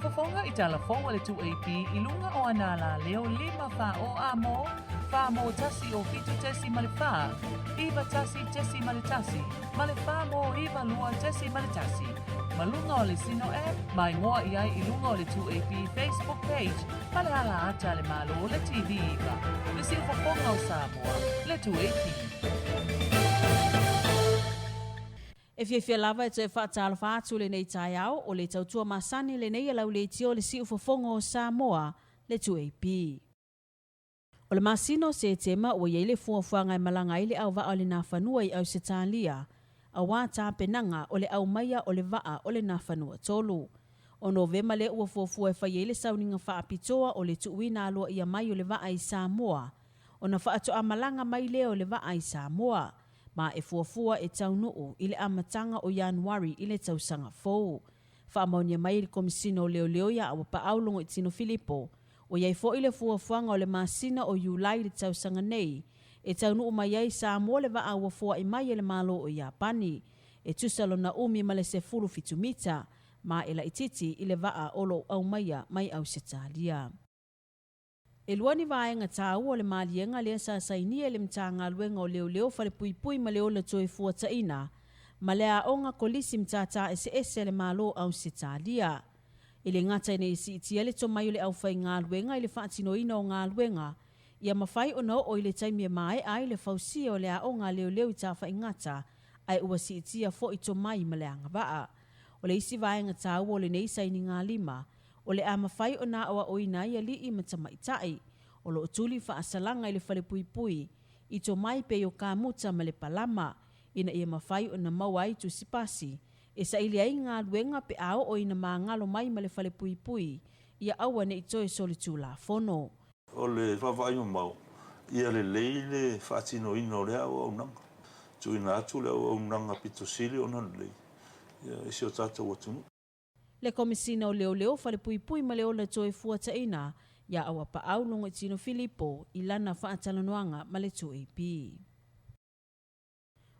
Faafofoga i tala fou a le 2AP i luga o ana alaleo 5 4 o A mo, 4 mo 1 o 7.4, 9 1.1, ma le 4 mo 9 2.1. Ma luga o le Sino App, ma igoa i ai i luga o le 2AP Facebook page ma le ala ata a le Malo le TV 9, le siufofoga o Samoa, le 2AP. E fiafia lava e toe faatalofa atu lenei taeao, o le tautua masani lenei a lau leitio le siufofoga o Samoa, le 2AP. O le masina o Setema ua i ai le fuafuaga e malaga ai le auvaa o le Nafanua i Ausetalia, auā tapenaga o le aumaia o le vaa o le Nafanua 3. O Novema lea ua fuafua e fai ai le sauniga faapitoa o le tuuina aloaia mai o le vaa i Samoa, ona faatoa malaga mai lea o le vaa i Samoa, ma e fuafua e taunuu i le amataga o Ianuari i le tausaga fou. Faamaonia mai e le Komisina o Leoleo ia Auapaau Logoitino Filipo, Ua i ai foi le fuafuaga o le masina o Iulai i le tausaga nei e taunuu mai ai Samoa le vaa ua foai mai e le Malo o Iapani, e tusa lona umi ma le 17 mita, ma e laitiiti i le vaa o lo o aumaia mai Ausetalia. E lua ni vaega taua o le maliega lea sa sainia e le Matagaluega o Leoleo Falepuipui ma le Ola Toefuataina ma le Aoga Kolisi Matata Eseese a le Malo o Ausetalia. E le gata ina ia siitia le tomai o le aufaigaluega i le faatinoina o galuega, ia mafai ona oo i le taimi e maea ai le fausia o le aoga a leoleo i Tafaigata, ae ua siitia foi tomai ma le agavaa. O le isi vaega taua o lenei sainigalima, o le a mafai ona aoaoina ai alii ma tamaitai o lo o tuli faasalaga i le falepuipui i tomai pei o kamuta ma le palama, ina ia mafai ona maua ai tusipasi e saili ai galuega pe a oo ina magalo mai ma le falepuipui, ia aua ne i toe solitulafono. O le vaavaai mamao, ia lelei le faatinoina o lea auaunaga, tuuina atu le auaunaga pito sili ona lelei i si o tatou atunuu. Le Komisina o Leoleo, Falepuipui ma le Ola Toefuataina, ia Auapaau Logoitino Filipo i lana faatalanoaga ma le 2AP.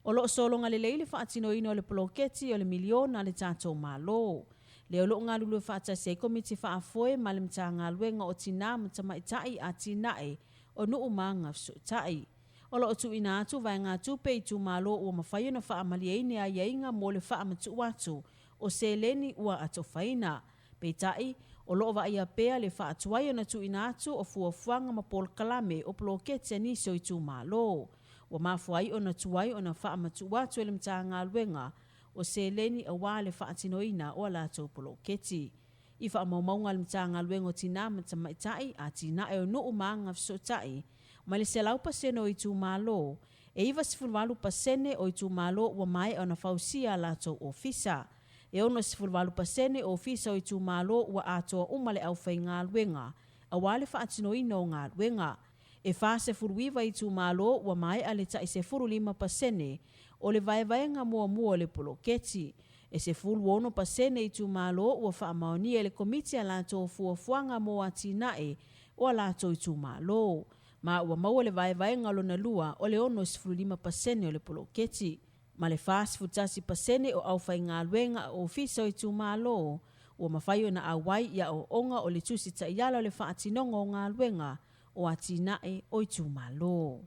O lo o sologa lelei le faatinoina o le poloketi o le miliona a le tatou Malo, lea o lo o galulue faatasi ai Komiti Faafoe ma le Matagaluega o Tinā ma Tamaitai Atinae o Nuu ma Agafesootai. O lo o tuuina atu vaegatupe i itumalo ua mafai ona faamalieina aiaiga mo le faamatuu atu o seleni ua atofaina. Peitai, o lo o vaaia pea le faatuai ona tuuina atu o fuafuaga ma polokalame o poloketi a nisi o itumalo. Ua mafua ai ona tuai ona faamatuu atu e le Matagaluega o seleni aua le faatinoina o a latou poloketi. I faamaumauga a le Matagaluega o Tinā ma Tamaitai, Atinae o Nuu ma Agafesootai, mai le 100% o itumalo, e 98% o itumalo ua maea ona fausia a latou ofisa. E 68% ofisa o itumalo ua atoa uma le aufaigaluega aua le faatinoina o galuega. E 49 itumalo ua maea le tai 15% o le vaevaega muamua o le poloketi. E 16% itumalo ua faamaonia e le Komiti a latou fuafuaga mo atinae o a latou itumalo, ma ua maua le vaevaega lona lua o le 65% o le poloketi. Ma le 41% o aufaigaluega a ofisa o itumalo ua mafai ona auai i aoaoga o le Tusi Taiala o le Faatinoga o Galuega o Atinae o Itumalo.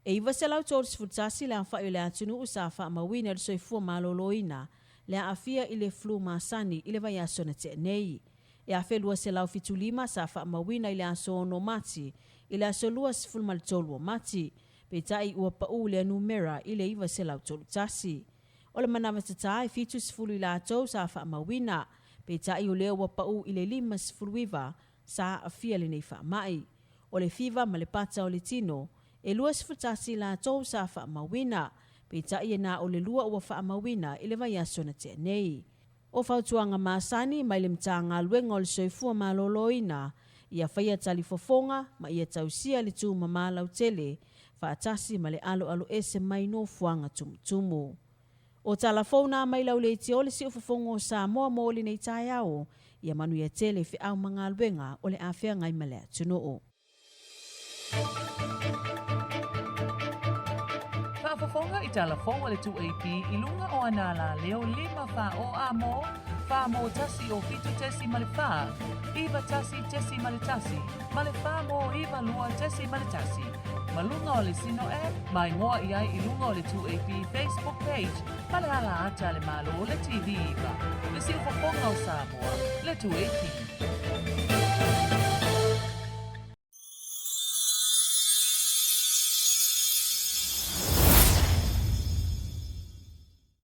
E 931 le aofai o le atunuu sa faamauina i le soifua maloloina le aafia i le flu masani i le vaiaso na tea nei. E 1,275 sa faamauina i le aso 6 Mati i le aso 23 o Mati, peitai ua pau lea numera i le 931. O le manawa tatā e 70 i latou sa faamauina, peitai o lea ua pau i le 59 sa aafia lenei faamai. O le fiva ma le pata o le tino, e 21 latou sa faamauina, peitai e na o le lua ua faamauina i le vaiaso na tea nei. O fautuaga masani mai le Matagaluega o le Soifua Maloloina, ia faia talifofoga ma ia tausia le tumama lautele, faatasi ma le aloaloese mai nofoaga tumutumu. O tala fou nā mai lau leitio le siufofoga o Samoa mo lenei taeao, ia manuia tele feau ma galuega o le a feagai ma le atunuu. Faafofoga i tala fou a le 2AP i luga o ana alaleo 5 4 o A mo, Fa mo 1 o 7.4, 91.1, ma le 4 mo 92.1. Ma luga o le Sino app, ma igoa i ai i luga o le 2AP Facebook page ma le ala ata a le Malo le TV 9, le siufofoga o Samoa, le 2AP.